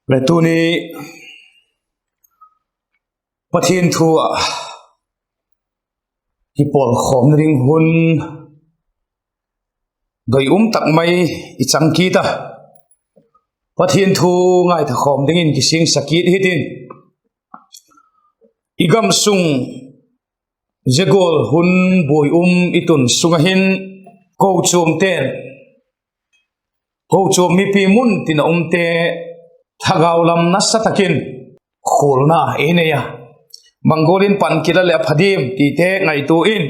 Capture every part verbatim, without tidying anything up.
Le tuni Pathian thu ah kipawlkhawmna ding hun doi um tak mai i chang kit a, Pathian thu ngaithakhawm dingin kisingsa kit hitin, i gam sung zia gual hun buai um i tun sung ah hin, kochuamte'n, kochuam mipi mun tin a umte thagau lam nasa tak in khualna ei nei a, bang gual in pan kila leh a pha diam tite ngaitua in,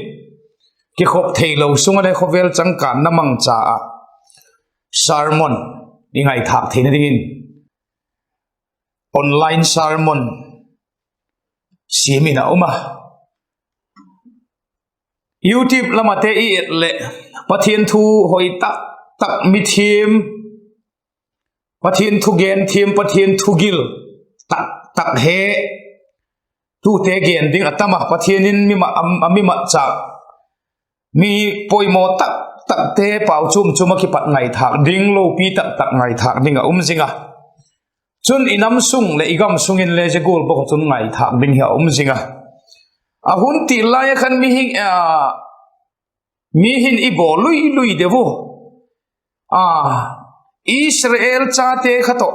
kikhop theilo sung ah le khawvel changkânna mangcha ah sermon i ngaithâk theina dingin online sermon siam in a um a, YouTube lam ahte i et leh Pathian thu hoi tak tak, mithiam, Pathian thugen thiam, Pathian thugil tak tak he tute gen ding a tam a, Pathian in mi ma, a mi matchâk, mi poimaw tak takte pau chuam chuam ah kipat ngaithâk ding, lopi tak tak ngaithâk ding a um zing a. Chun i nam sung leh i gam sung in le zia gual bawk ah chun ngaithâk ding hi a um zing a. A hun til lai ah khan mihing, a, mi hin i bawl lui lui deu u. A, Israel chate kha tawh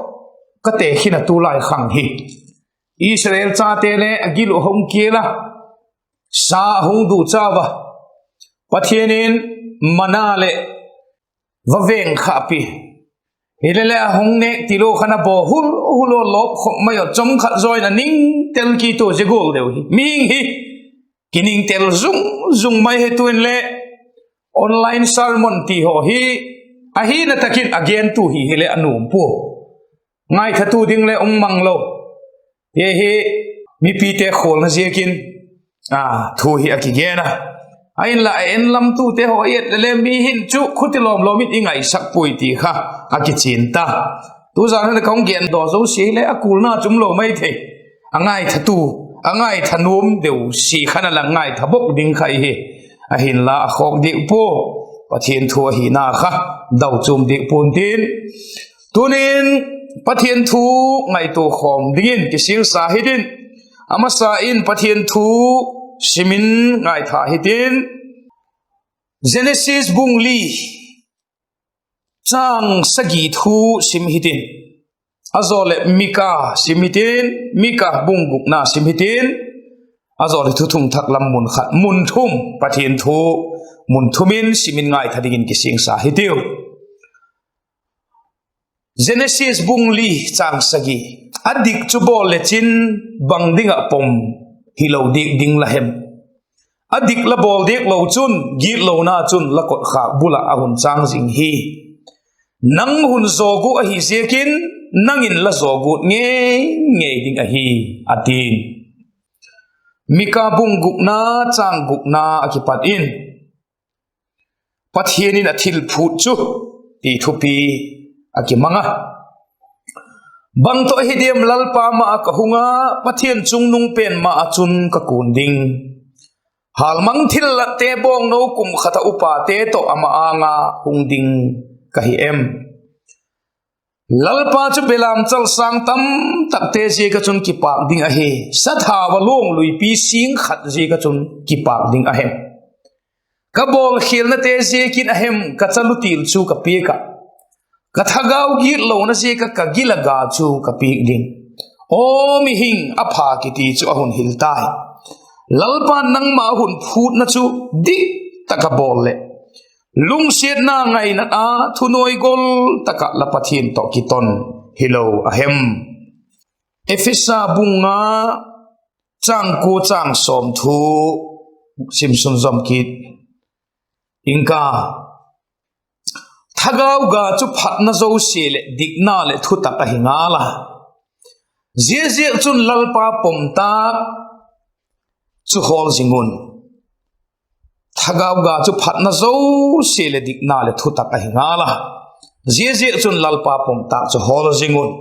ka tekhin a, tulai khang hi Israel chate le a gil uh hung kial a, sa hung duchau a, Pathian in mana leh va veng kha pi, hile le a hung nêk tilo khan a bawl hul hul a, lawp khop mai a, chawm khat zaw in a ning tel kit ua, zia gual deu hi mihing hi kining tel zung zung mai hi. Tu'n le online sermon ti haw hi ahina tak in a gentu hi hileh a nuam pua, ngaithatu ding le um mang lo. Hi hi mipite khualna ziakin thu hi a kigen a. Ahinla a en lamtute haw i et le le mi hin chu khuti lawm lawm in i ngaisak puai ti kha a kichian ta. Tuzan hun a ka hung gen daw zosia hile a kulna chu um lo mai thei. A ngaithatu, a ngaitha nuam deusia khan a la ngaitha bawk ding kha i hi. Ahinla a khawk diak pua, Pathian thu ahina kha dau chuam diak pua'n tin, tunin Pathian thu ngaitua khawm dingin kisingsa hitin, a masa in Pathian thu sim in ngaitha hitin, Genesis bung li châng sagi thu sim hitin, a zaw leh Mika sim hitin, Mika bung gukna sim hitin, a zaw leh Thuthung Thak lam mun khat, mun thum, Pathian thu mun thum in sim in ngaitha dingin kisingsa hitiu. Genesis bung li châng sagi, a dik chu bawl lechin bang ding ah pom hilo diak ding la hem? A dik la bawl diak lo chun gitlona chun la kotkhâk bul ah a hun châng zing hi. Nang hun zawk uh ahi ziakin nang in la zawk ut ngei ngei ding ahi, a ti'n. Mika bung gukna châng gukna ah kipat in, Pathian in a thil phût chu ti thupi a kimang a. Bang tawh ahi diam Lalpa ma ah ka hung a, Pathian chungnung pen ma ah chun ka kun ding? Hâlmang thillatte bawngno kum khat ah upate tawh ama âng a hung ding ka hi em? Lalpa chu belamchal sâng tam takte ziak ah chun kipâk ding ahi, sathau a luang luipi sîng khat ziak ah chun kipâk ding a hem? Ka bawlkhialnate ziakin a hem ka chalutil chu ka piak ah, ka thagau gitlona ziak ah ka gil a ga chu ka piak ding? Aw mihing, a pha kiti chu a hun hil tai. Lalpa'n nangma hun phûtna chu dik tak a bawl leh, lungsiatna ngainat a thunuai gol tak ah la Pathian tawh kiton hilo a hem? Ephesa bung nga châng kua châng sawm thu sim sunzawm kit ing ka. Thagau ga chu phatna zosia leh dikna leh thutak ahi ngal a, ziaziakchun Lalpa pom tâk chu hawl zing un. Thagau ga chu phatna zosia leh dikna leh thutak ahi ngal a, ziaziakchun Lalpa pom tâk chu hawl zing un.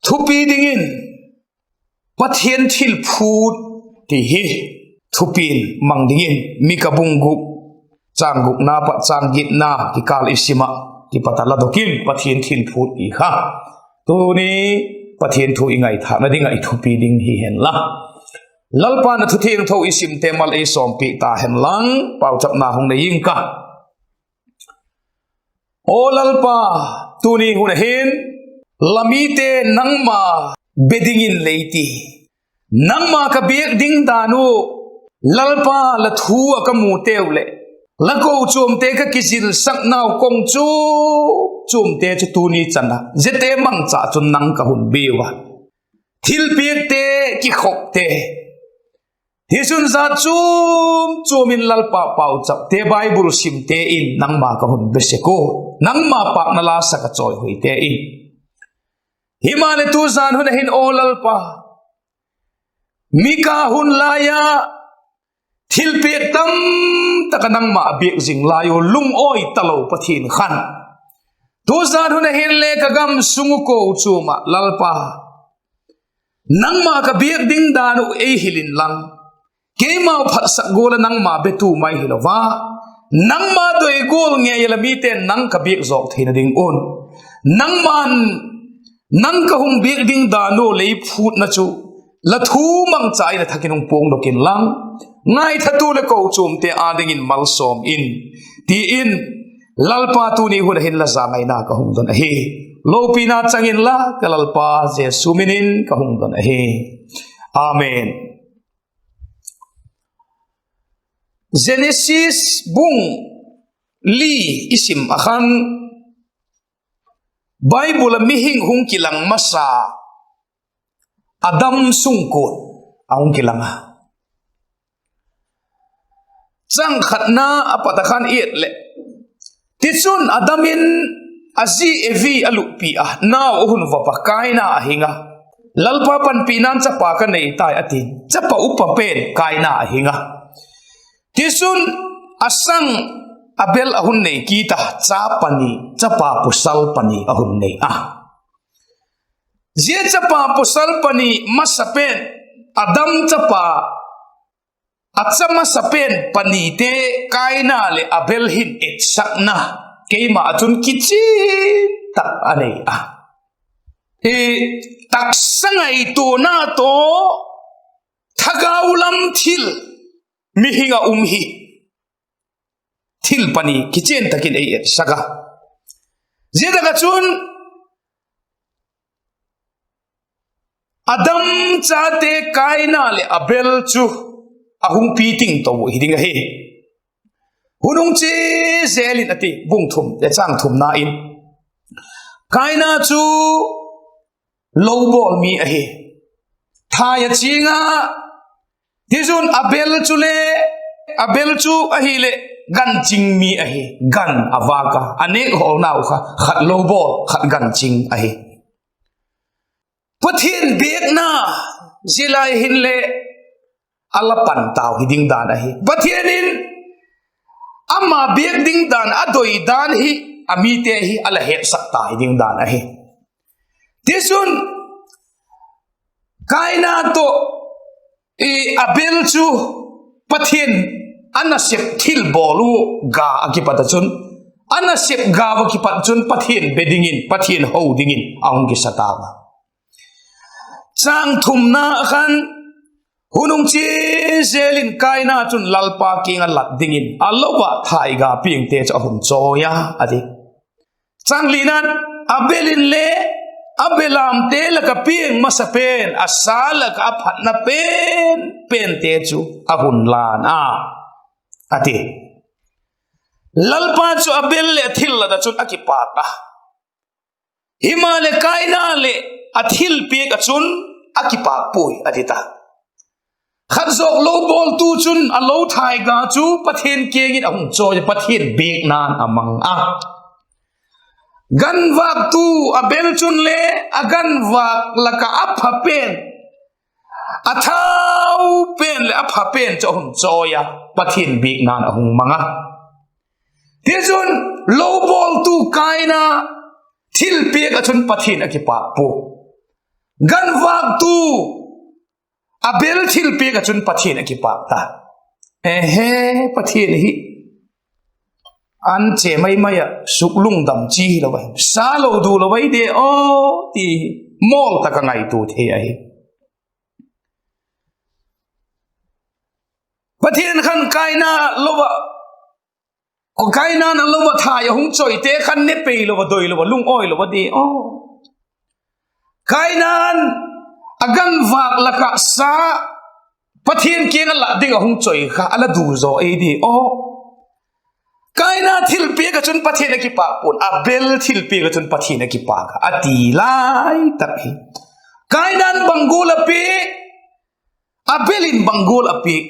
Thupi dingin Pathian thil phût ti hi thupi'n mang dingin Mika bung guk, châng gukna pat châng giatna kikâl i sim ah kipat a la dok in Pathian thil phût ti kha Tuni Pathian thu i ngaithâkna ding ah i thupi ding hi hen la, Lalpa'n a thu thiangtho i simte mal ei sawmpiak ta hen lang, pauchapna hung nei ing ka. Aw Lalpa, tuni hun ah hin la mite nangma be dingin lei ti, nangma ka biak ding dan uh, Lalpa, la thu ah ka muteu leh la kochuamte ka kizilsaknau kong chuam chuamte chu tuni chan a ziate mangcha chun nang ka hun biau a, thilpiakte, kikhopte, tichun zat chuam chuam in Lalpa pauchapte, Bible simte in nangma ka hun be sek ua, nangma pâkna la sak a chawihoite in. Himaleh tu zan hun ah hin aw Lalpa, Mika hun lai a thilpiak tamtak ah nangma a biak zing lai ua lungawi talo Pathian khan, tu zan hun ah hinle ka gam sung uh kochuam ah Lalpa, nangma ka biak ding dan uh ei hil inlang, keimau phatsak gual ah nangma betu mai hilo a, nangma doi gual ngei ah la mite'n nang ka biak zawk theina ding un, nangma'n nang ka hung biak ding dan uh lei phûtna chu la thu mangcha in a thak in hung puangdok inlang, ngaithatu leh kochuamte â dingin malsawm in, ti in Lalpa, tuni hun ah hin la zangaina ka hung don ahi. Lopina chang inla ka Lalpa Jesu min in ka hung don ahi. Amen. Genesis bung li i sim ah khan, Bible ah mihing hung kilang masa Adam sungkuan a hung kilang a, chang khatna a pat ah khan i et leh, tichun Adam in a zi Evi a luppi a, nau a hun vop a, Kaina a hing a. Lalpa panpina'n chapa ka nei tai a ti'n, chapa upa pen Kaina a hing a. Tichun a sang Abel a hun nei kit a, cha pani, chapa pawsal pani a hun nei a. Zia chapa pawsal pani masa pen, Adam chapa, a cha masa pen panite Kaina leh Abel hin etsakna keima ah chun kichian tak a nei a. Taksa ngaituana tawh thagau lam thil mihing ah um hi thil pani kichian tak in ei etsak a. Zia tak ah chun Adam chate Kaina leh Abel chu a hung piting to uh hi ding ahi. Hun hung chia zel in a ti, bung thum, chang thumna in, Kaina chu lo bawl mi ahi, thai a ching a, tichun Abel chule, Abel chu ahileh gan ching mi ahi, gan a vâk a, a nêkhawlnau kha khat lo bawl, khat gan ching ahi. Pathian biakna zia lai hinle a la pan tau hi ding dan ahi. Pathian in ama biak ding dan, a doi dan hi a mite hi a la hetsak ta hi ding dan ahi. Tichun Kaina tawh Abel chu Pathian a nasep thilbawl uh ga a kipat ah chun, a nasep gau ah kipat chun Pathian be dingin, Pathian ho dingin a hung kisa tau a. Chang thumna khan, hun hung chia zel in Kaina chun Lalpa kiang ah lat dingin a lo ah thaiga piangte chu a hun chawi a, a ti. Chang lina'n, Abel inle a belamte lak ah piang masa pen, a sa lak ah a phatna pen pente chu a hun lan a, a ti. Lalpa chu Abel leh a thillat ah chun a kipâk a, himaleh Kaina leh a thilpiak ah chun a kipâk puai, a ti ta. Khat zawk lo bawltu chun a lo thaiga chu Pathian kiang in a hung chawi a, Pathian biakna'n a mang a. Ganvâktu Abel chun le a ganvâk lak ah a pha pen, a thau pen leh a pha pen chu a hun chawi a, Pathian biakna'n a hung mang a. Tichun, lo bawltu Kaina thilpiak ah chun Pathian a kipâk pua, ganvâktu Abel thilpiak ah chun Pathian a kipâk ta. Ehe, Pathian hi an che mai mai ah suklungdam chi hilo a, sa lo du lo ai de aw ti hi mawl tak a ngaitua thei ahi. Pathian khan Kaina lo ah, Kaina'n a lo ah thai a hung choite khan ne pei lo a, doi lo a, lungawi lo a di aw. Kaina'n a ganvâk lak ah sa Pathian kiang ah la ding a hung choi kha a la du zaw ei di aw. Kaina thilpiak ah chun Pathian a kipâk pua'n, Abel thilpiak ah chun Pathian a kipâk a, a ti lai tak hi. Kaina'n bang gual a piak, Abel in bang gual a piak?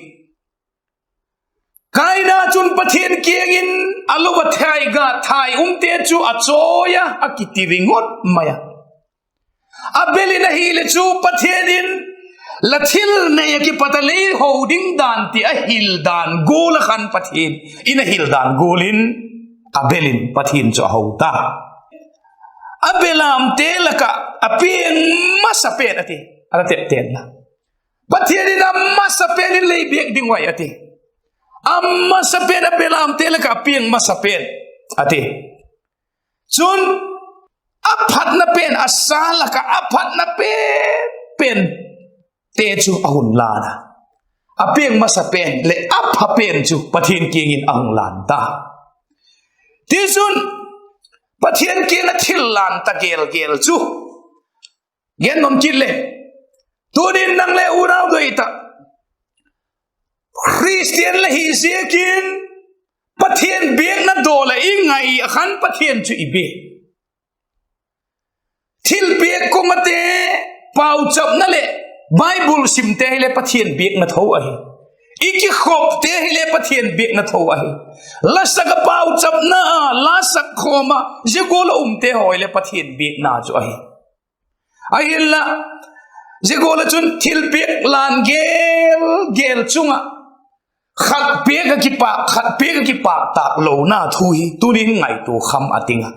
Kaina chun Pathian kiang in a lo ah thai ga, thai umte chu a chawi a, a kiti ringot mai a. Abel in ahileh chu Pathian in la thil nei ah kipat a lei ho ding dan ti a hil dan gual ah khan Pathian in a hil dan gual in Abel in Pathian chu a ho ta. A belamte lak ah a piang masa pen a ti, a la teptenna. Pathian in a masa pen in lei biak ding uh ahi a ti. A masa pen a belamte lak ah a piang masa pen a ti. Chun, a phatna pen, a sa lak ah a phatna pen, pente chu a hun lan a. A piang masa pen leh a pha pen chu Pathian kiang in a hung lan ta. Tichun, Pathian kiang a thil lan ta gel gel chu gen nuam kit le, tunin nang le unau doi tak Khristian la hi ziakin, Pathian biakna dawl ah i ngai ah khan Pathian chu i bia. Thilpiak kawng ate, pauchapna leh Bible simte hile Pathian biakna tho ahi. I kikhopte hile Pathian biakna tho ahi. La sak ah pauchapna a, la sak khawm ah zia gual a umte haw hile Pathian biakna chu ahi. Ahinla, zia gual ah chun thilpiak lan gel gel chung ah khat piak ah kipâk, khat piak ah kipâk tâk lona thu hi tunin ngaitua kham a ting a.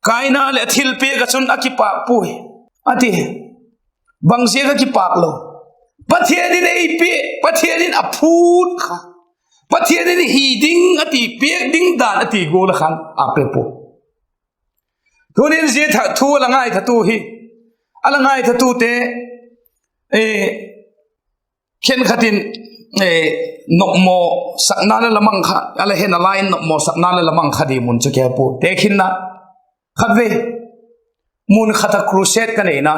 Kaina leh thilpiak ah chun a kipâk puai, a ti. Bangziak a kipâk lo? Pathian in ei pia, Pathian in a phût kha, Pathian in hi ding a ti, piak ding dan a ti gual ah khan a pe pua. Tunin zia thu a la ngaithatu hi, a la ngaithatute, khenkhat in nopmawsakna la la mang kha, a la hen a lai in nopmawsakna la la mang kha di mun chu kei pua. Tekhinna, khatvei mun khat ah crusade ka neina,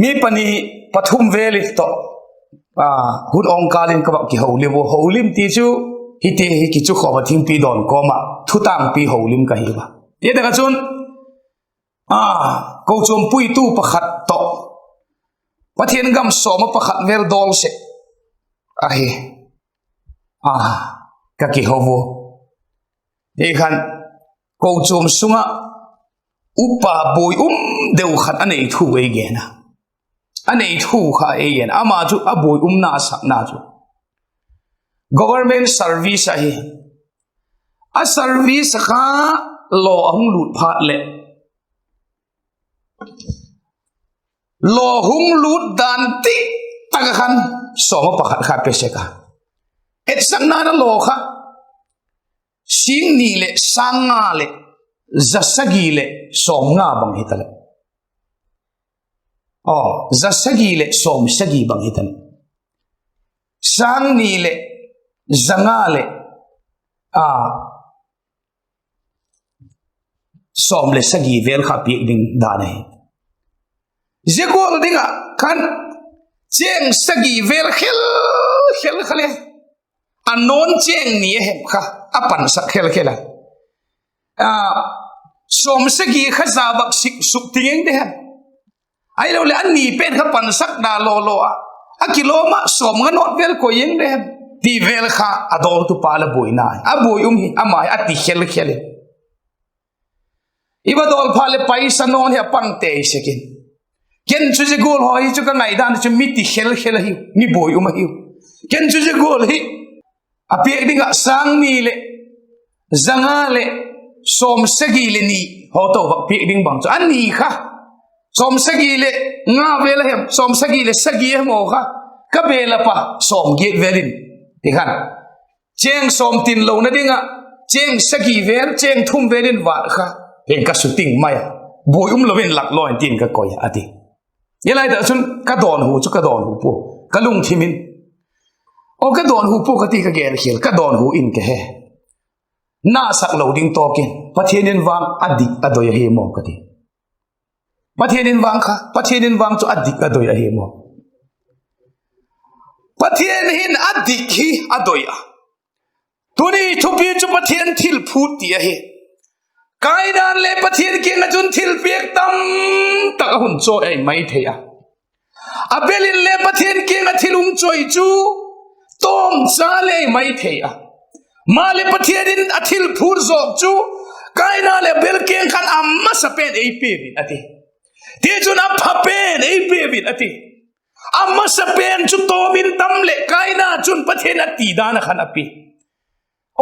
mi pani pathum vel in tawh, hun awngkâl in ka vak kiholim u, holim ti chu hiti hi kichukhawm ah thingpi dawn kawm ah thutângpi holim ka hi a. Zia tak ah chun, kochuam puitu pakhat tawh Pathian gam sawm ah pakhat vel dawl sek ahi, ka kiho u. Hi khan kochuam sung ah upa buai um deu khat a nei thu ei gen a, a nei thu kha ei gen a, ama chu a buai umna a sakna chu government service ahi. A service ah kha law a hung lût phat leh, law hung lût dan tik tak ah khan sawm ah pakhat kha pe sek a. Etsakna in a law kha sîng ni leh sâng nga leh za sagi leh sawmnga bang hitaleh, za sagi leh sawmsagi bang hitaleh, sâng ni leh za nga leh sawm leh sagi vel kha piak ding dan ahi. Zia gual ding ah khan chêng sagi vel khel khel kha le, a nawn chêng ni a hem kha a pansak khel khel a, sawmsagi kha za vak sik suk ti eng de hem, ahiloleh a ni pen kha pansak da law law ah, a kilawm ah sawmnga nawt vel koi eng de hem ti vel kha a dawltupa la buaina, a buai um hi ama hi a ti khel khel in. I va dawl phat leh paisa nawn hi a pang tei sek in, ken chu zia gual haw hi chu ka ngaidan chu mi ti khel khel ahiu, mi buai um ahiu. Ken chu zia gual hi a piak ding ah sâng ni leh za nga leh sawmsagi leh ni haw tawh vak piak ding bang chu a ni kha, sawmsagi leh nga vel a hem, sawmsagi leh sagi a hem haw kha ka bêl a pa sawmgiat vel in ti khan chêng sawm tin lona ding ah, chêng sagi vel, chêng thum vel in vât kha, ken ka suting mai a, buai um lo in lak law in tin ka koi a, a ti. Zia lai tak chun, Ka dawnhu chu ka dawnhu pua, ka lungthim in, aw ka dawnhu pua ka ti, ka gel khial, ka dawnhu in ka he. Na sak lo ding tawk in Pathian in vang a dik a doi ahi maw ka ti. Pathian in vang kha, Pathian in vang chu a dik a doi ahi maw. Pathian hin a dik hi a doi a. Tuni thupi chu Pathian thil phût ti ahi. Kainan le Pathian kiang ah chun thilpiak tam tak a hun chawi ahi mai thei a. Abel in le Pathian kiang ah thil hung chawi chu tawmcha le ahi mai thei a. Maleh Pathian in a thil phût zawk chu Kaina leh Abel kiang khan a masa pen ei pe un a ti. Tichun a pha pen ei pe un a ti. A masa pen chu tawm in tam leh Kaina chun Pathian a ti dan ah khan a pe.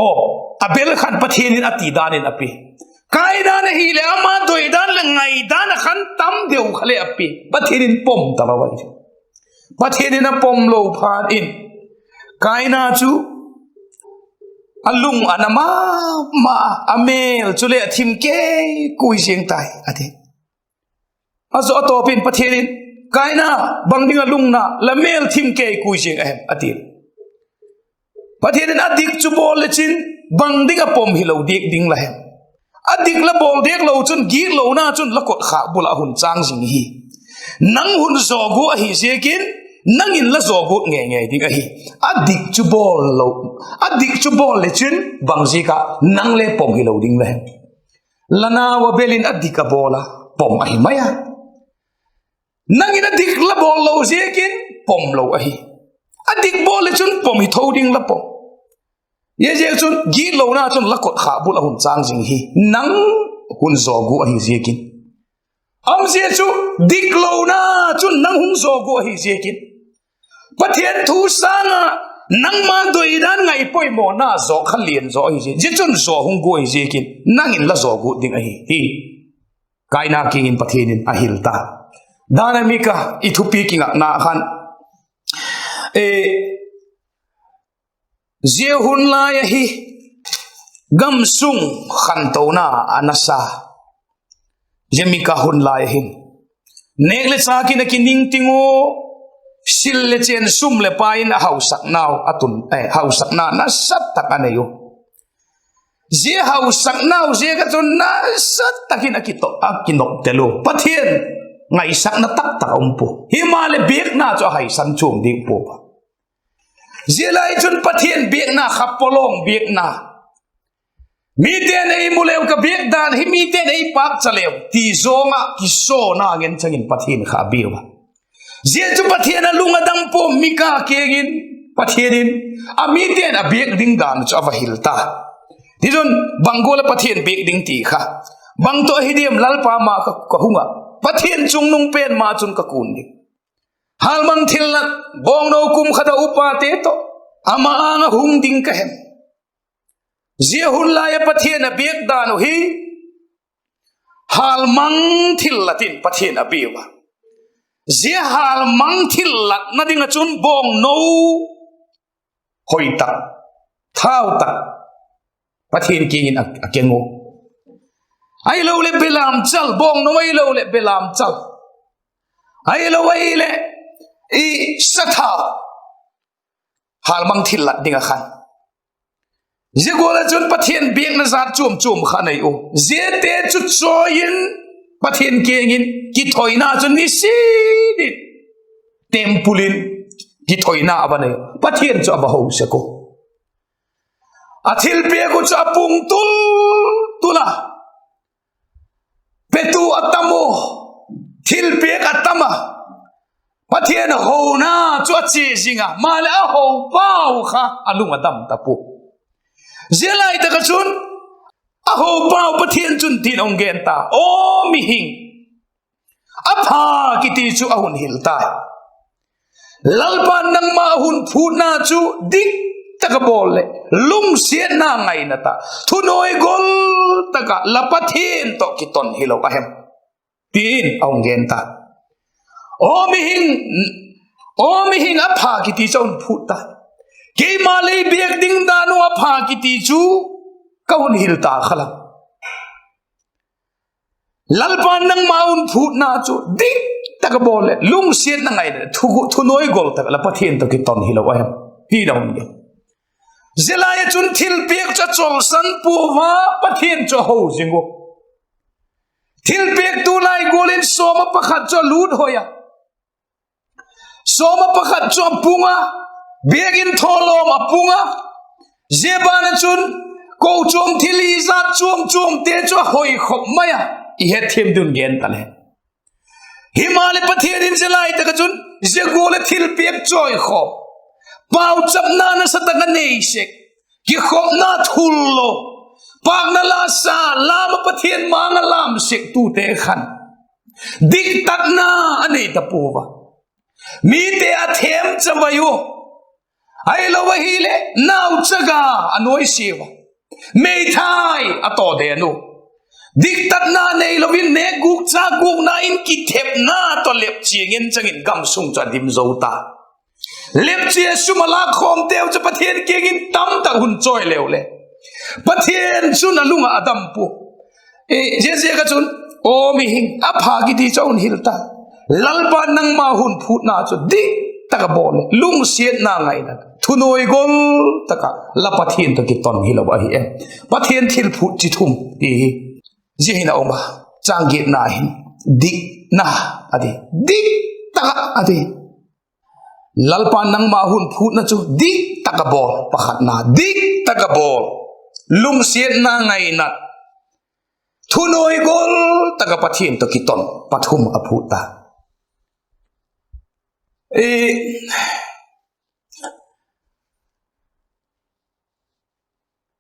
Aw, Abel khan Pathian in a ti dan in a pe. Kaina ahileh ama doi dan leh ngai dan ah khan tam deu kha le a pe. Pathian in pom ta lo ahi. Pathian in a pom lo phat in Kaina chu a lung a na ma ma a, a mêl chule a thim kei kui ziang tai a ti. A zaw a tawp in Pathian in, Kaina, bang ding ah lungna la mêl thim kei kui ziang a hem? a ti. Pathian in, A dik chu bawl lechin bang ding ah pom hilo diak ding la hem? A dik la bawl diak lo chun gitlona chun la kotkhak bul ah hun châng zing hi. Nang hun zaw gua ahi ziakin, nang in la zaw guat ngei ngei ding ahi. A dik chu bawl lo, a dik chu bawl lechin bang ziak ah nang le pom hilo ding la hem? La nau Abel in a dik a bawl a, pom ahi mai a. Nang in a dik la bawl lo ziakin pom lo ahi. A dik bawl leh chun pom hi tho ding la pom. Ziaziakchun gitlona chun la kotkhak bul ah hun châng zing hi, nang hun zaw gua ahi ziakin. Umzia chu, diklona chun nang hun zaw gua ahi ziakin, Pathian thu sâng ah nangma doi dan ngaipoimawna zaw kha lian zaw ahi ziak, zia chun zaw hung gua ahi ziakin nang in la zaw guat ding ahi, ti Kaina kiang in Pathian in a hil ta. Dan a Mika i thupi kingakna khan, e, zia hun lai ahi, gamsung khantona a nasa. Zia Mika hun lai ahin, nêk le châk in a kiningting ua, sil le chên, sum leh pai in a hausaknau a tun, hausakna nasa tak a nei u. Zia hausaknau ziak ah chun nasa tak in a kinop, a kinop tel u. Pathian ngaisakna tak tak a um pua. Himaleh biakna chu a haisan chuam ding pua a. Zia lai chun Pathian biakna kha pawlawng biakna. Mite'n ei mu leu ka biak dan hi, mite'n ei pâkcha leu ti zawng ah kisawna ngen chang in Pathian kha a biau a. Zia chu Pathian a lung a dam pua, Mika kiang in Pathian in a mite'n a biak ding dan chu a va hil ta. Tichun bang gual ah Pathian biak ding ti kha, bang tawh ahi diam, Lalpa ma ka hung ah, Pathian chungnung pen ma chun ka kun ding. Hâlmang thillat, bawngno kum khat a upate tawh ama âng ah hung ding ka hem. Zia hun lai ah Pathian a biak dan uh hi, hâlmang thillat in Pathian a biau a. Zia hâlmang thillatna ding ah chun bawngno hoi tak, thau tak Pathian kiang in a, a keng u. Ahiloleh belamchal, bawngno ahiloleh belamchal, ahilo ahileh i sathau, hâlmang thillat ding ah khan. Zia gual ah chun Pathian biakna zat chuam chuam kha nei u. Ziate chu chawi in Pathian kiang in kithoina chu nisin in temple in kithoina a va nei u. Pathian chu a va ho sek u. A thilpiak uh chu a pung tul tul a, petu a tam u, thilpiak a tam a, Pathian hona chu a chia zing a, maleh a hopau kha a lung a dam ta pua. Zia lai tak ah chun a hopau Pathian chun tin a hung gen ta, Aw mihing, a pha kiti chu a hun hil tai. Lalpa'n nangma a hun phûtna chu dik tak a bawl leh lungsiatna ngaina tak, thunuai gol tak ah la Pathian tawh kiton hilo a hem? ti in a hung gen ta. Aw mihing, aw mihing, a pha kiti chu a hun phût tai. Keima lei biak ding dan uh a pha kiti chu ka hun hil ta kha la. Lalpa'n nangma hun phûtna chu dik tak a bawl leh lungsiatna ngai leh thu, thunuai gol tak la Pathian tawh kiton hilo a hem? Ti la hun gen. Zia lai ah chun thilpiak chu a chawlsan pua a, Pathian chu a ho zing uh. Thilpiak tu lai gual in sawm ah pakhat chu a lût hoi a, sawm ah pakhat chu a pung a, biak in thawlawm a pung a. Zia ban ah chun kochuam thil hi zat chuam chuamte chu a hoi khop mai a, i hetthiam ding un gen ta le. Himaleh Pathian in zia lai tak ah chun zia gual ah thilpiak chawikhawm, pauchapna nasa tak a nei sek, kikhopna thul lo, pâkna la sa, lam ah Pathian ma-âng ah lâm sek tute khan diktatna a nei ta pua a. Mite a thêm chavai u, ahilo ahileh nauchaga a nuaisiau a, meithai a tawden u. Diktatna neilo in nêkgûk châkgûkna in kithepna tawh lepchia ngen chang in gam sung chu a dim zo ta. Lepchia sum a lâkkhawmteu chu Pathian kiang in tamtak hun chawi leu le, Pathian chun a lung ah a dam pua. Ziaziak ah chun, aw mihing, a pha kiti chu a hun hil ta. Lalpa'n nangma hun phûtna chu dik tak a bawl leh lungsiatna ngai in, thunuai gol tak ah la Pathian tawh kiton hilo ahi em? Pathian thil phût chi thum ti hi zia hin a um a. Châng giatna hin dikna a ti, dik tak ah a ti. Lalpa'n nangma hun phûtna chu dik tak a bawl, pakhatna, dik tak a bawl, lungsiatna ngai in, thunuai gol tak ah Pathian tawh kiton, pathum a phût ta.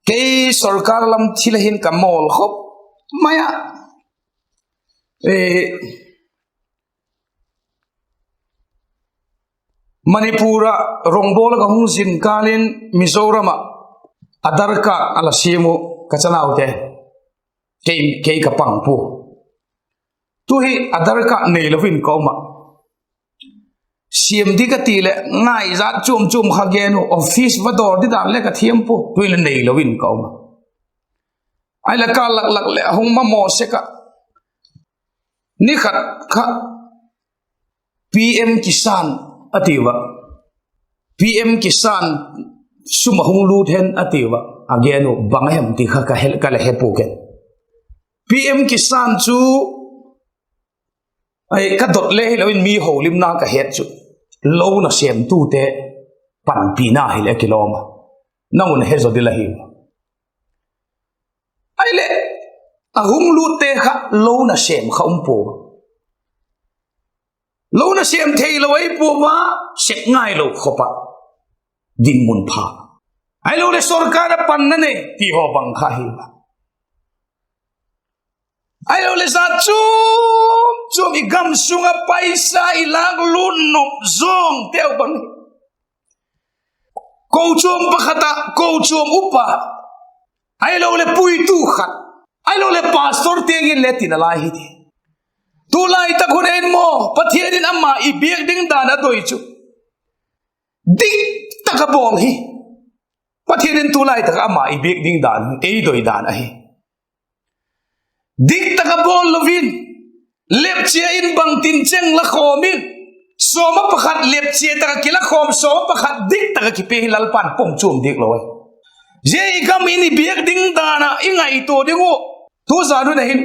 Kei sorkar lam thil ah hin ka mawl khop mai a. Manipur ah rongbawl ah ka hung zin kâl in Mizoram ah Aadhaar card a la siam uh ka chanaute, kei, kei ka pang pua. Tu hi Aadhaar card neilo in ka um ah. Siam ding ka ti leh ngai zat chuam chuam kha gen uh, office va dawr ding dan le ka thiam pua, tu hi leh neilo in ka um a. Ahileh kâl lak lak leh a hung mamaw sek ah, ni khat kha PM Kisan a tiu a, PM Kisan sum a hung lût hen a tiu a, a gen uh bang a hem ti kha ka he, ka le he pua ken. PM Kisan chu ka dot le hilo in mi holimna ka het chu, lo nasêmtute panpina hileh a kilawm a, nang un he zaw ding la hi. Ahileh a hung lûtte kha lo nasêm kha um pua, lo nasêm theilo ahi pua a, sep ngailo khop ah dinmun pha, ahiloleh sorkar ah panna nei ti haw bang kha hi a. Ahiloleh zat chuam chuam i gam sung ah paisa i lâk lût nop zawngteu bang, kochuam pakhat ah kochuam upa, ahiloleh puitu khat, ahiloleh pastor tiang in le ti nalai hi ti. Tulai tak hun in maw Pathian in ama i biak ding dan a doi chu dik tak a bawl hi. Pathian in tulai tak ah ama i biak ding dan, ei doi dan ahi. Dik tak a bawl lo in, lepchia in bangtin cheng la khawm in, sawm ah pakhat lepchia tak ah kila khawm, sawm ah pakhat dik tak ah kipia hi Lalpa'n pom chuam diak lo ahi. Zia i gam in i biak ding dan ah i ngaitua ding uh, tu zan hun ah hin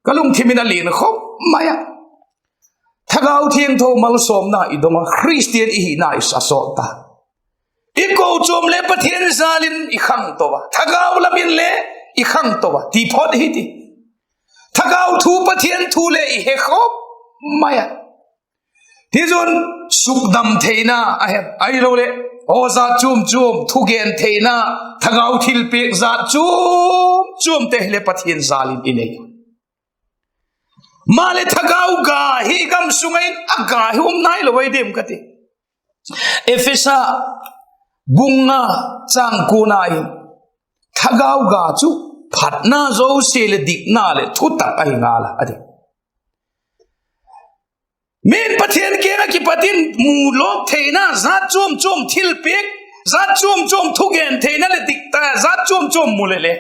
ka lungthim in a lian khop mai a. Thagau Thiangtho malsawmna i dong a, Khristian i hihna i sa sawt ta. I kochuam le Pathian jâl in i khangto a, thagau lam in le i khangto a ti phot hi ti. Thagau thu, Pathian thu le i he khop mai a. Tichun, sukdam theina a hem, ahiloleh aw zat chuam chuam thugen theina, thagau thilpiak zat chuam chuamte hile Pathian jâl in i nei. Maleh thagau ga hi gam sung ah in a ga hi um nailo ai diam ka ti. Ephesa bung nga châng kuana in, thagau ga chu phatna zosia leh dikna leh thutak ahi ngal a, a ti. Min Pathian kiang ah kipat in mu lawk theina, zat chuam chuam thilpiak, Zat chuam chuam thugen theina leh dik ta, zat chuam chuam mu leh le.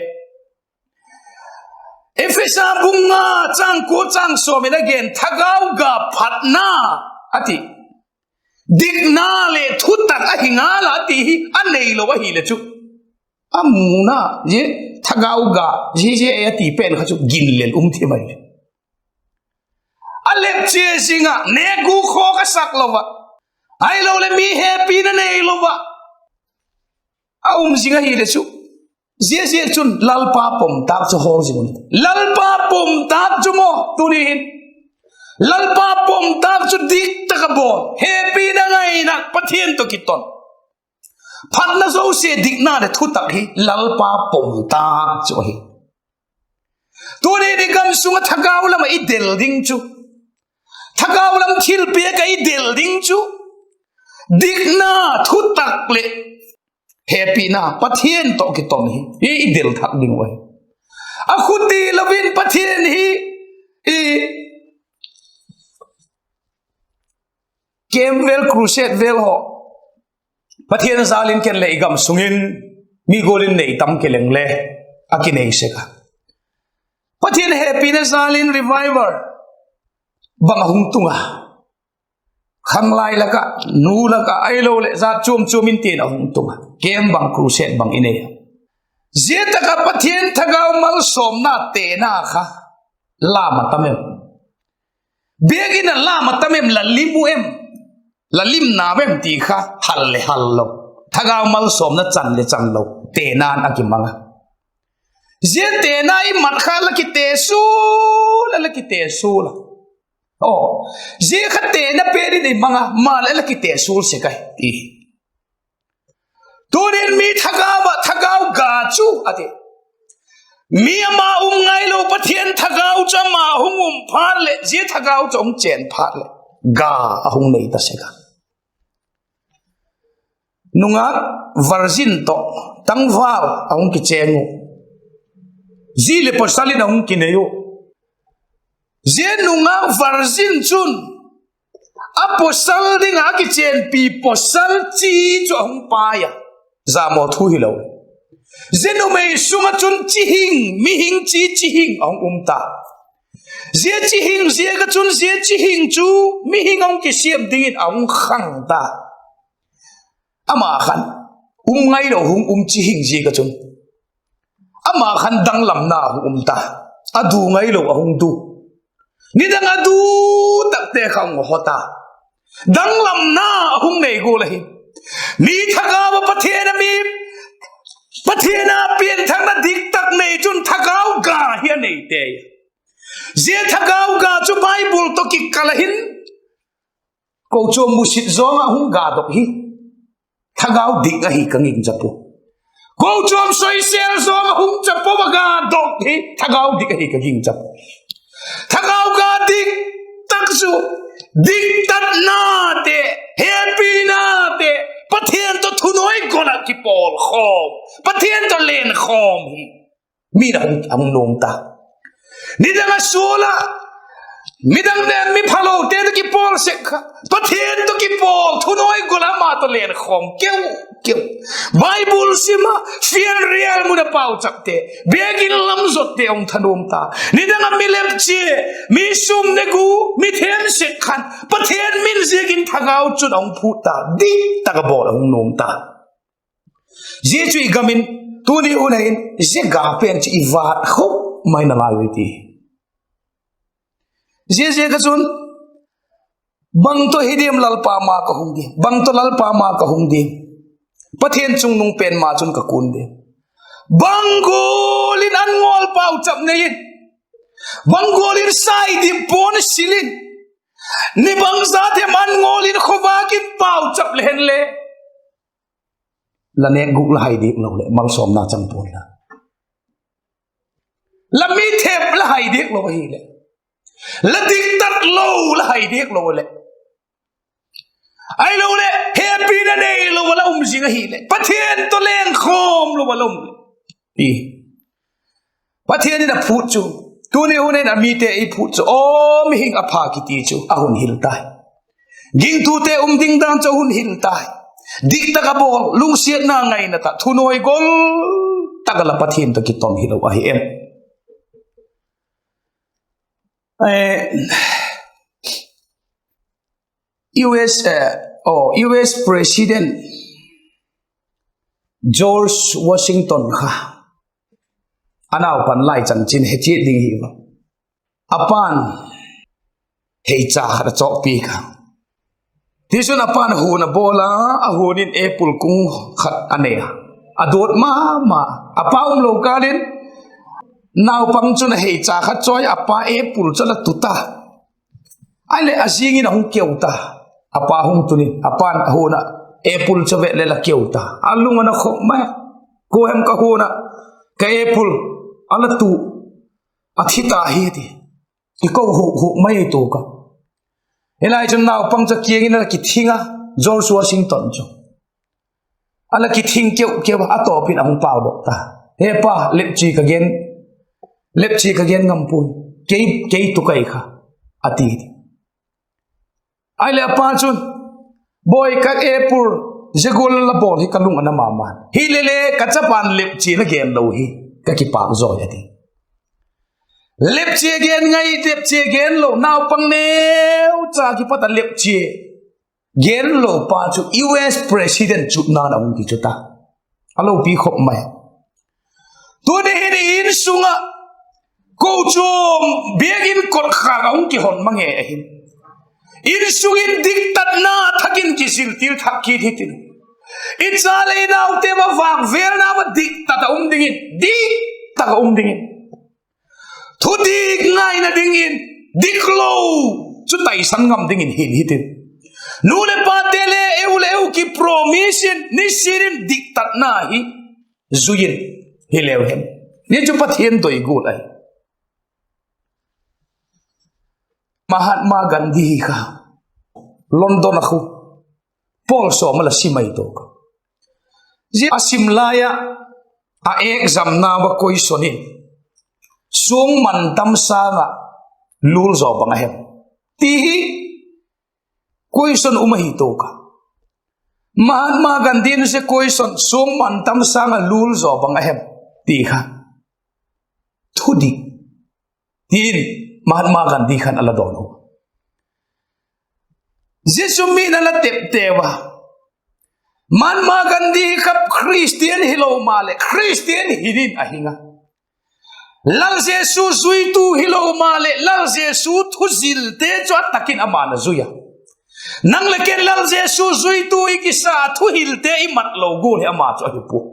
Ephesa bung nga châng kua châng sawm in a gen thagau ga phatna a ti. Dikna leh thutak ahi ngal a ti hi a neilo ahile chu, a muna zia thagau ga zia zia a ti pen kha chu ginlel um thim ahi. A lep chia zing ah, nêkgu khawk a sak lo ah, ahiloleh mi hepina neilo ah a um zing ahile chu, ziaziakchun Lalpa pom tâk chu hawl zing un. Lalpa pom tâk chu maw, tuni hin Lalpa pom tâk chu dik tak a bawl, hepina ngaina, Pathian tawh kiton, phatna zosia, dikna leh thutak hi Lalpa pom tâk chu ahi. Tuni i gam sung ah thagau lam ah i del ding chu, thagau lam thilpiak ah i del ding chu, dikna, thutak leh hepina, Pathian tawh kiton hi i del thak ding uh ahi. A khuti lo in Pathian hi i camp vel, crusade vel haw, Pathian jâl in ken leh i gam sung in mi gual in nei tam kileng le a kinei sek a. Pathian hepina jâl in revival bang a hung tung a, khanglai lak ah, nu lak ah, ahiloleh zat chuam chuam in tin a hung tung a, camp bang, crusade bang i nei a. Zia tak ah Pathian thagau malsawmna tena kha lam a tam em? Biakin ah lam a tam em, la lim u em, la lim na em ti kha hal leh hal lo, thagau malsawmna chan leh chan lo tena'n a kimang a. Zia tena i mat kha la kite sual a, la kite sual a. Aw, zia kha tena pen in i mang a, maleh la kite sual sek ahi ti. Tunin mi thagau ah thagau ga chu a ti. Mi ama um ngailo Pathian thagau chu ama hung um phat leh, zia thagau chu hung chên phat leh, ga a hung nei ta sek a. Nungak virgin tawh tangval a hung kichêng u. Zi leh pawsal in a hung kinei u. Zia nungak virgin chun a pawsal ding ah a kichênpi pawsal chi chu a hung pai a, zamaw thu hilo. Zia numei sung ah chun chi hing, mihing chi, chi hing a hung um ta. Zia chi hing ziak ah chun zia chi hing chu mihing a hung kisiam dingin a hung khang ta. Ama khan um ngailo hung um chi hing ziak ah chun, ama khan danglamna a hung um ta. A du ngailo a hung du. Nidang a du takte kha hung hot a, danglamna a hung nei gual ahi. Mi thagau ah Pathian a mi, Pathian a pianthakna dik tak nei chun thagau ga hi a nei tei. Zia thagau ga chu Bible tawh kikal ah hin, kochuam musit zawng ah hung gadok hi thagau dik ahi ka gingcha pua. Kochuam soisel zawng ah hung cha pua a gadok hi thagau dik ahi ka gingcha pua. Thagau ga dik tak chu diktatnate, hepinate, Pathian tawh thunuai gol ah kipawl khawm, Pathian tawh len khawm hi mi na hung, a hung nuam ta. Nidang a sual ah midang le mi phalote tawh kipawl sek kha, Pathian tawh kipawl, thunuai gol ah ama tawh len khawm keu keu. Bible sim ah, fianrial mun a pauchapte, biakin lam zotte a hung thanuam ta. Nidang a mi lep chia, mi sum ne gu, mi them sek khan Pathian min ziakin thagau chun a hung phut ta, dik tak a bawl a hung nuam ta. Zia chu i gam in tuni hun ah hin zia ga pen chu i vât khop mai nalai ui ti. Zia ziak ah chun bang tawh hi diam Lalpa ma ka hung diam, bang tawh Lalpa ma ka hung diam, Pathian chungnung pen ma chun ka kun diam, bang gual in an ngawl pauchap nei in, bang gual in sai dip puan sil in, ni bangzat hem an ngawl in khawvâk in pauchap le hen le, la nêk guk la hai diak lo leh malsawmna chang pua'n la, la mi thep la hai diak lo ahileh, la diktat lo la hai diak lo leh, ahiloleh hepina neilo a la um zing ahileh, Pathian tawh lengkhawm lo a la um leh, Pathian in a phût chu, tuni hun in a mite ei phût chu, aw, mihing a pha kiti chu a hun hil tai. Gingtute um ding dan chu a hun hil tai. Dik tak a bawl, lungsiatna ngaina tak, thunuai gol tak a la Pathian tawh kiton hilo ahi em? US, eh, aw, US President George Washington kha a naupan lai chanchin he chiat ding hi a. A pa'n heicha khat a chawkpiak a. Tichun a pa'n hun a bawl a, a hun in apple kung khat a nei a. A duat ma ma. A pa umlo kâl in naupang chun a heicha khat chawi a, a pa apple chu a la tut a. Ahileh a zing in a hung keu ta. A pa hung tun in a pa'n a hun ah apple chu a vet leh la keu ta. A lung a na khop mai. Kua hem ka hun ah ka apple a la tu, a thi ta hi, a ti. Kiko huk huk mai tuak a. Hilai chun naupang chu a kiang in a la kithing a, George Washington chu. A la kithing keu keu a, a tawp in a hung paudok ta. He pa, lepchi ka gen, lepchi ka gen ngam puai. Kei, kei tu kai kha, a ti. Ahileh a pa chun, Bawi, ka apple zia gual la bawl hi ka lung a na ma ma. Hilele ka chapa'n lepchi la gen lo hi ka kipâk zawi, a ti. Lepchi gen ngai, lepchi gen lo, naupang neucha kipat a lepchi gen lo pa chu US President chutna'n a hung kichu ta. A lopi khop mai. Tuni hin i insung ah kochuam biakin kotkhâk a hung kihon mang e ahin, insung in diktatna thak in kizil til thak kit hitin, i cha leh i naute va vâkvêlna va diktat a um dingin, dik tak a um dingin, thudik ngaina dingin, diklo chu taisan ngam dingin hin hitin, nu leh pate le eu leh eu kipromise in nisin in diktatna hi zui in, hileu hen, zia chu Pathian doi gual ahi. Mahatma Gandhi kha London ah khu pawl sawm a la sim ai tawk a. Zia a sim lai ah, a examna va question in, suang man tam sâng ah lul zaw bang a hem, ti hi question um ahi tawk a. Mahatma Gandhi in zia question, suang man tam sâng ah lul zaw bang a hem, ti kha thudik, ti in Mahatma Gandhi khan a la dawn u. Zia chu mi'n a la tepte ua. Mahatma Gandhi kha Christian hilo maleh Christian hi dingin a hing a. Lal Jesu zuitu hilo maleh Lal Jesu thuzilte chu a tak in ama'n a zui a. Nang leh ken Lal Jesu zuitu i kisa a, thuhilte i mat lo gual hi ama chu ahi pua.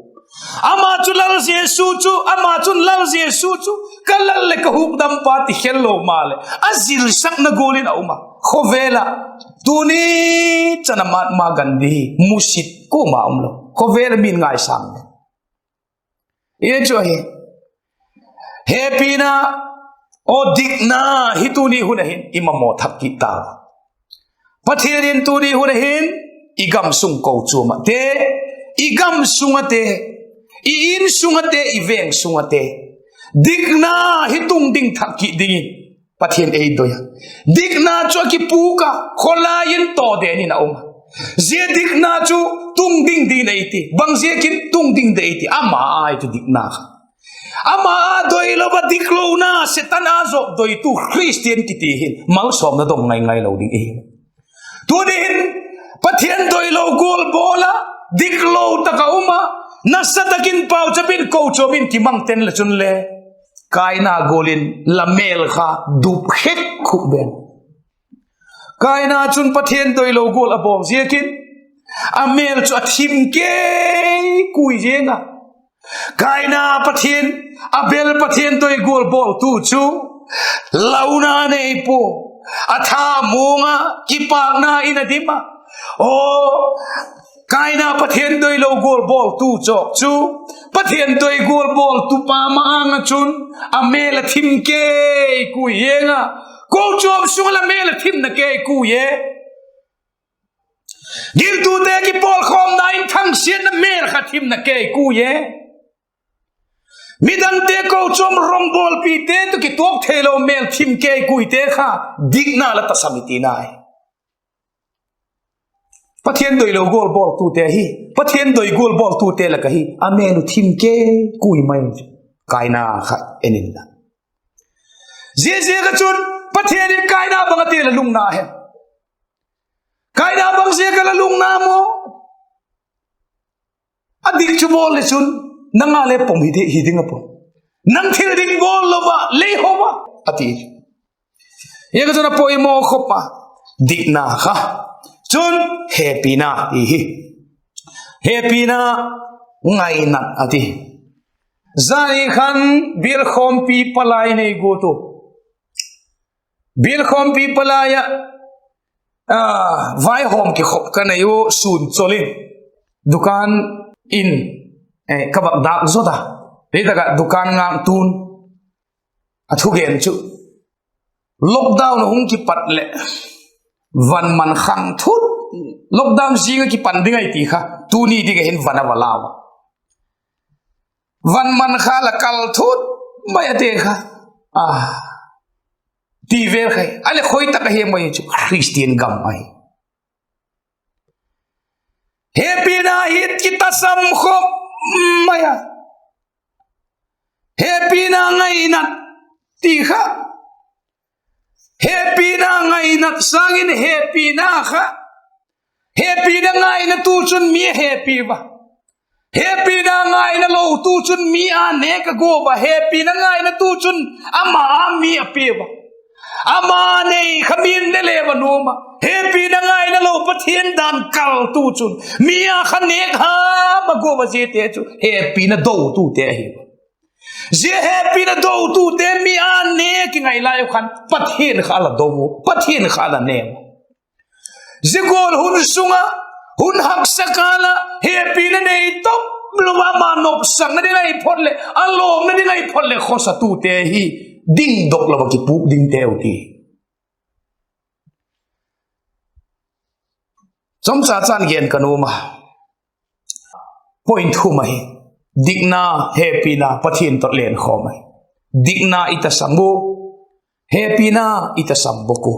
Ama chu Lal Jesu chu, ama chun Lal Jesu chu ka Lal leh ka hukdampa ti khel lo maleh a zilsakna gual in a um a. Khawvel ah tuni chan a Mahatma Gandhi musit kuama umlo, khawvel ah mi'n ngaisâng le i chu ahi. Hepina, aw dikna hi tuni hun ah hin i mamaw thak kit ta. Pathian in tuni hun ah hin i gamsung kochuam ate, i gamsung ate, i insung ate, i veng sung ate, dikna hi tung ding thak kit dingin Pathian ei doi a. Dikna chu a kipûk a, khawlai in tawden in a um a. Zia dikna chu tung ding ding ei ti, bang ziakin tung ding ding ei ti, ama ai chu dikna kha. Ama a doilo a diklona Setan a zawk doitu Christian kiti hin malsawmna dong ngai ngai lo ding i hi. Tuni hin Pathian doilo gual bawl a, diklo tak a um a, nasa tak in pauchap in kochuam in kimang ten le chun le, Kaina gual in la mêl kha dup khek khuk ben. Kaina chun Pathian doilo gual a bawl ziakin a mêl chu a thim kei kui ziang a. Kaina Pathian, Abel Pathian doi gual bawltu chu launa nei pua, a thamuang a, kipâkna in a dim a. Aw, Kaina Pathian doilo gual bawltu chawk chu Pathian doi gual bawltu pa ma-âng ah chun a mêl a thim kei kui ziang a. Kochuam sung ah la mêl a thimna kei kui e. Giltute kipawlkhawmna in thangsiatna mêl kha thimna kei kui e. Midangte kochuam rongbawlpite tawh kituak theilo mêl thim kei kuite kha dikna la tasam i tina ahi. Pathian doilo gual bawltute hi, Pathian doi gual bawltute lak ahi a mêl uh thim ke kui mai chu. Kaina kha en inla. Ziaziak ah chun Pathian in Kaina bang a ti la lungna hem? Kaina bang ziak a la lungna maw? A dik chu bawl le chun, nang a le pom hi ding a pom. Nang thil ding bawl lo a, lei ho a, a ti. Ziak a chun a poimaw khop a, dikna kha. Chun hepina ti hi. Hepina ngainat a ti. Zani khan bial khawmpi palai nei guat u. Bial khawmpi palai ah, vaihawm kikhop ka nei u sûn chol in, dukan in ka vak dâk zot a. Hi tak ah dukan ngâktu'n a thugen chu, lockdown a hung kipat leh van man khang thut, lockdown zing ah kipan ding ahi ti kha, tuni ding ah hin van a va lau a. Van man kha la kal thut mai a te kha. A ti vel khai a leh khoi tak ahi mai chu Khristian gam ahi. Hepina hi kitasam khop mai a. Hepina ngainat ti kha. Hepina ngainat sâng in hepina kha. Hepina ngainatu chun mi a hepi ua. Hepina ngaina lotu chun mi a nêk a gua ua. Hepina ngainatu chun ama a mi a pia ua. Ama nei kha mi'n ne le va nuam a. Hepina ngaina lo Pathian dan kaltu chun mi a kha nêk ham a gua ua, ziate chu hepina dotute ahi ua. Zia hepina dotute mi a nêk kingai lai u khan Pathian kha a la do u, Pathian kha a la nêm. Zia gual hun sung ah, hun haksa kâl ah hepina nei top lo a, ama nopsakna ding ahi phot leh, a lawmna ding ahi phot leh khawsatute hi dingdok lo ah kipûk dingteu ti. Chomcha chan gen ka nuam a. Point thum ahi. Dikna, hepina, Pathian tawh lenkhawm ahi. Dikna i tasam u, hepina i tasam bawk u.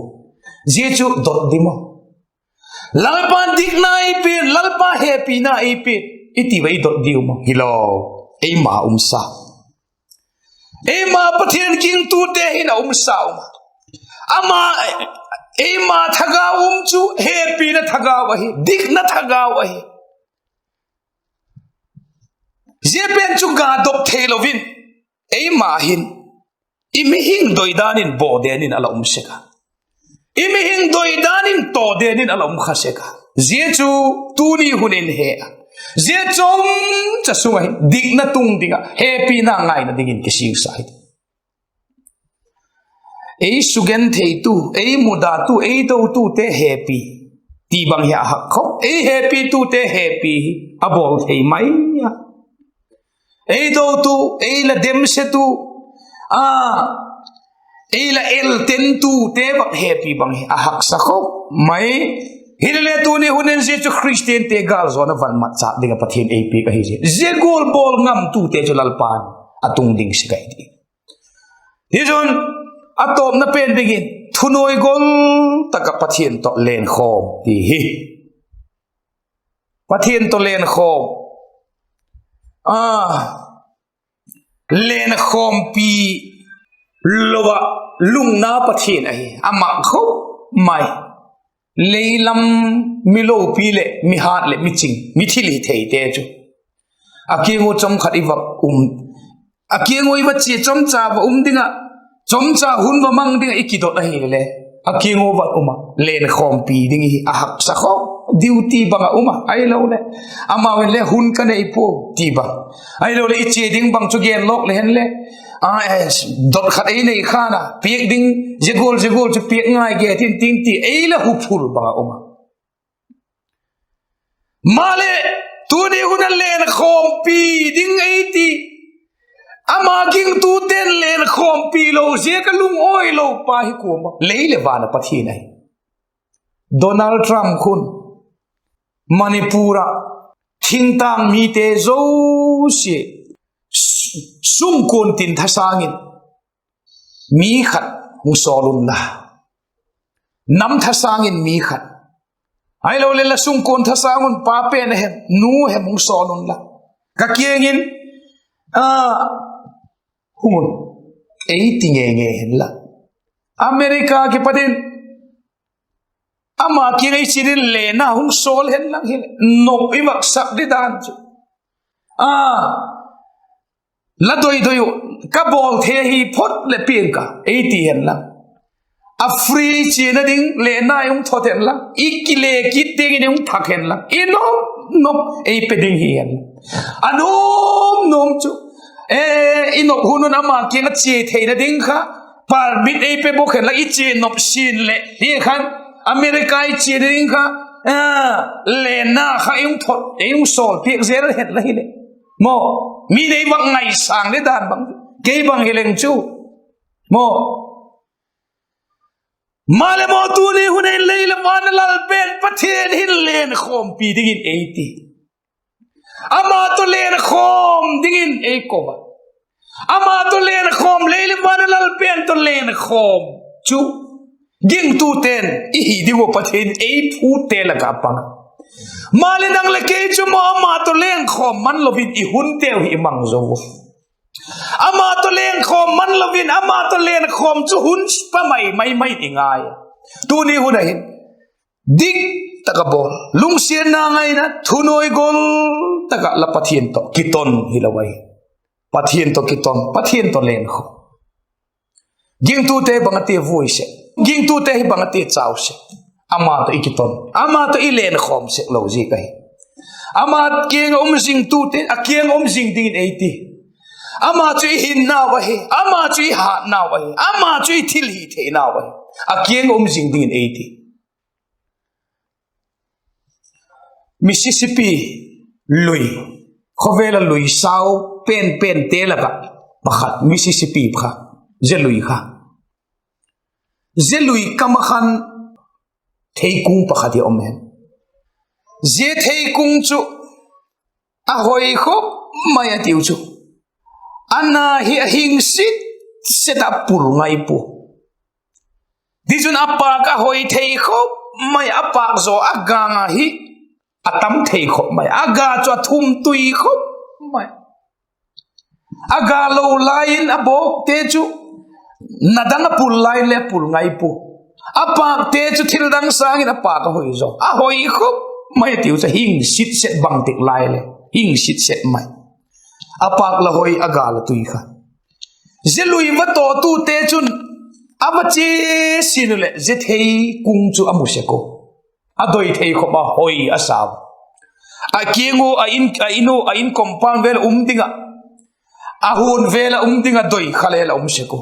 Zia chu dot dim u. Lalpa'n dikna ei pia, Lalpa hepina ei pia, i ti ua i dot diu maw? Hilo. Eima umsa, eima Pathian gingtute hin a umsa um a. Ama, eima thagau um chu hepina thagau ahi, dikna thagau ahi. Zia pen chu ga dok theilo in, eima hin i mihing doidan in bawden in a la um sek a, i mihing doidan in tawden in a la um kha sek a. Zia chu tuni hun in he a, zia chomcha sung ah hin dikna tung ding ah, hepina ngaina dingin kisingsa hi. Ei sugentheitu, ei mudatu, ei dotute hepi ti bang hi a hak khop. Ei hepitute hepi hi a bawl thei mai a. Ei dotu, ei la demsetu, a, ei la eltentute bang hepi bang hi a haksa khop mai. Hilele tuni hun in zia chu Khristiante gâlzawna van matchâk ding ah Pathian ei piak ahi zia. Zia gual bawl ngamtute chu Lalpa'n a tung ding sek ahi ti. Tichun, a tawpna pen dingin thunuai gol tak ah Pathian tawh lenkhawm ti hi. Pathian tawh lenkhawm, a, lenkhawmpi lo ah lungna Pathian ahi, a mak khop mai. Lei lam mi lopi leh mi hât leh mi ching, mi thil hi theite chu a kiang ua chawm khat i va um, a kiang ua i va chia chawmcha va um ding ah, chawmcha hun va mang ding ah i kidot ahile, a kiang ua va um a, lenkhawmpi ding hi a haksa khop, duty bang ah um a, ahiloleh amau in le hun ka nei pua ti bang, ahiloleh i chia ding bang chu gen lawk le hen le, a, dot khat ei nei khan a piak ding, zia gual zia gual chu piak ngai ge tin tin ti ei la huphul bang ah um a. Maleh, tuni hun a lenkhawmpi ding ei ti, ama gingtute'n lenkhawmpi lo ziak a lungawilopa hi kuama, lei leh van a Pathian ahi. Donald Trump khun Manipur ah thingtâng mite zosia sungkuan tin thasâng in mi khat hung sawl unla, nam thasâng in mi khat Ahiloleh la sungkuan thasâng un pa pen a hem, nu hem hung sawl unla, ka kiang in, a, hung un, ei ti ngei ngei hen la. America kipat in ama kiang ah i chian in lenna hung sawl hen lang hileh, nop i vak sak di dan chu, a, la doi doi uh, ka bawl thei ahi phot leh piang ka, ei ti hen lang. A free chiana ding lenna i hung thot hen lang, i kile kit tiang in i hung thak hen lang, i nop nop ei pe ding hi hen. A nuam nuam chu, e, i nop hun un ama kiang ah chia theina ding kha, permit ei pe bawk hen lang, i chia nop sin leh hi khan, America i chiana ding kha, a, lenna kha i hung thot, ei hung sawl piak zel hen la hileh, maw, mi nei vak ngaisâng le dan bang, kei bang hileng chu, maw. Maleh maw, tuni hun in lei leh van a Lalpen Pathian hin lenkhawmpi dingin ei ti. Ama tawh lenkhawm dingin ei ko a. Ama tawh lenkhawm, lei leh van a Lalpen tawh lenkhawm chu gingtute'n i hi ding uh Pathian ei phûtte lak ah pang a. Maleh nang leh kei chu maw, ama tawh lenkhawm man lo in i hunteu hi i mang zo a. Ama tawh lenkhawm man lo in, ama tawh lenkhawm chu hun pa mai mai mai i ngai a. Tuni hun ah hin, dik tak ah bawl, lungsiatna ngaina, thunuai gol tak ah la Pathian tawh kiton hilo ahi. Pathian tawh kiton, Pathian tawh lenkhawm. Gingtute bang a ti vui sek, gingtute hi bang a ti chau sek, ama tawh i kiton, ama tawh i lenkhawm sek lo ziak ahi. Ama kiang ah um zingtute, a kiang ah um zing dingin ei ti. Ama chu i hinnau ahi, ama chu i hatnau ahi, ama chu i thilhitheinau ahi. A kiang ah um zing dingin ei ti. Mississippi lui, khawvel a lui sau pen pente lak ah pakhat Mississippi kha, zia lui kha. Zia lui kam ah khan theikung pakhat hi um hen. Zia theikung chu a hoi khawp mai a tiu chu, a na hi a hing sit set a pul ngai pua. Tichun a pâk a hoi thei khawp mai, a pâk zaw a gang a hi a tam thei khawp mai, a ga chu a thum tui khawp mai. A ga lo lai in a bawkte chu na dang a pul lai le pul ngai pua. A pâkte chu thil dang sâng in a pâk a hoi zaw, a hoi khawp mai a tiu chu, hing sit set bangtik lai le hing sit set mai. A pâk la hoi, a ga la tui kha. Zia lui va tawtute chun a va chia sin u leh zia theikung chu a mu sek u. A doi thei khawp a hoi a sau. A kiang u, a in, a in u, a in compound vel a um ding ah, a huan vel a um ding ah doi kha le la um sek u.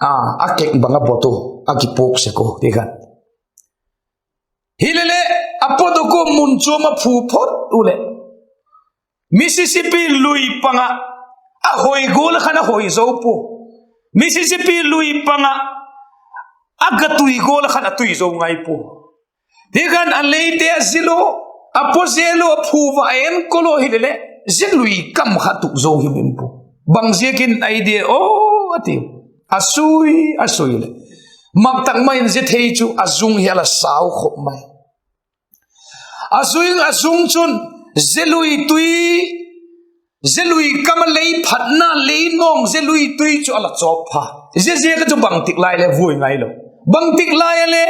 A, a kek bang a bot u, a kipuak sek u ti khan. Hileleh a pawt u kum mun chuam a phu phot u leh Mississippi lui pang ah a hoi gual ah khan a hoi zo pua. Mississippi lui pang ah a ga tui gual ah khan a tui zo ngai pua. Ti khan a leite a zil u, a paw zel u, a phu va a enkol u hileleh, zia lui kam kha tuk zo himhim pua. Bang ziakin ai dia aw a ti. A sui, a sui leh, mak tak mai in zia thei chu a zung hi a la sau khawp mai. A zung, a zung chun zia lui tui, zia lui kam a lei phatna lei nawng, zia lui tui chu a la chawp pha. Ziaziak a chu bangtik lai le vui ngai lo, bangtik lai a le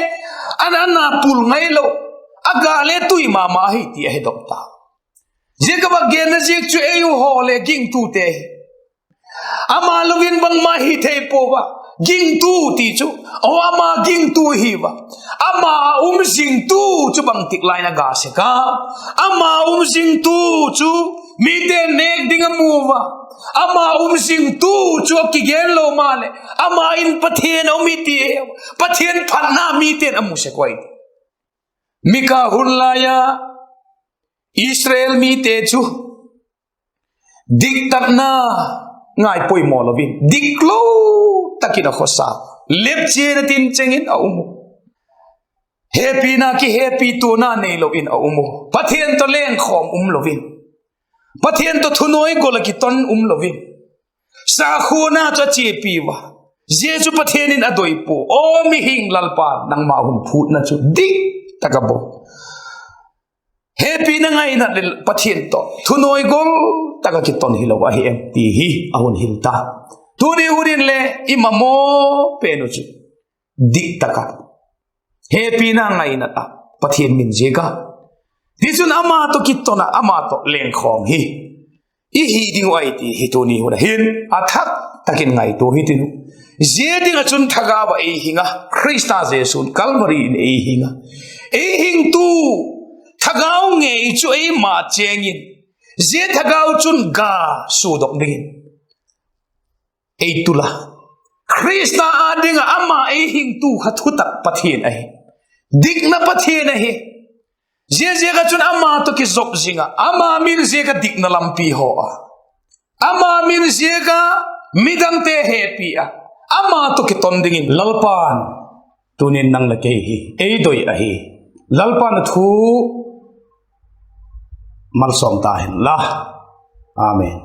an, an a pul ngai lo, a ga le tui ma ma hi ti a hedok ta. Zia ka va genna ziak chu ei u haw le gingtute hi, ama lo in bangma hi thei pua a. Gingtu ti chu, aw, ama gingtu hi a, ama um zingtu chu bangtik lai in a ga sek a. Ama um zingtu chu mite nêk ding a mu a. Ama um zingtu chu a kigen lo maleh ama in Pathian a um hi ti, Pathian phatna mite'n a mu sek uai. Mika hun lai a Israel mite chu diktatna ngaipoimaw lo in, diklo tak in a khawsa, lepchian a tin cheng in a um u. Hepina, kihepituana neilo in a um u. Pathian tawh lengkhawm um lo in, Pathian tawh thunuai gol ah kiton um lo in, sakhuana chu a chiapi ua. Zia chu Pathian in a doi pua. Aw mihing, Lalpa'n nangma hun phûtna chu dik tak a bawl. Hepina ngaina leh Pathian tawh thunuai gol tak ah kiton hilo ahi em ti hi a hun hil ta. Tuni hun in le i mamaw pen uh chu dik tak ah hepina ngaina ah Pathian min ziak a, tichun ama tawh kiton ah ama tawh lengkhawm hi i hi ding uh ahi ti hi tuni hun ah hin a thak tak in ngaitua hitin uh. Zia ding ah chun thagau ah ei hing a, Khrista Jesu'n Kalvari in ei hing a, ei hingtu thagau ngei chu eima chêng in, zia thagau chun ga sudok dingin ei tul a, Khrista â ding ah ama ei hingtu kha thutak Pathian ahi, dikna Pathian ahi. Ziaziak ah chun ama tawh kizop zing ah, ama min ziak ah dikna lampi haw a, ama min ziak ah midangte hepi a, ama tawh kiton dingin Lalpa'n tunin nang leh kei hi ei doi ahi. Lalpa'n a thu malsawm ta hen la. Amen.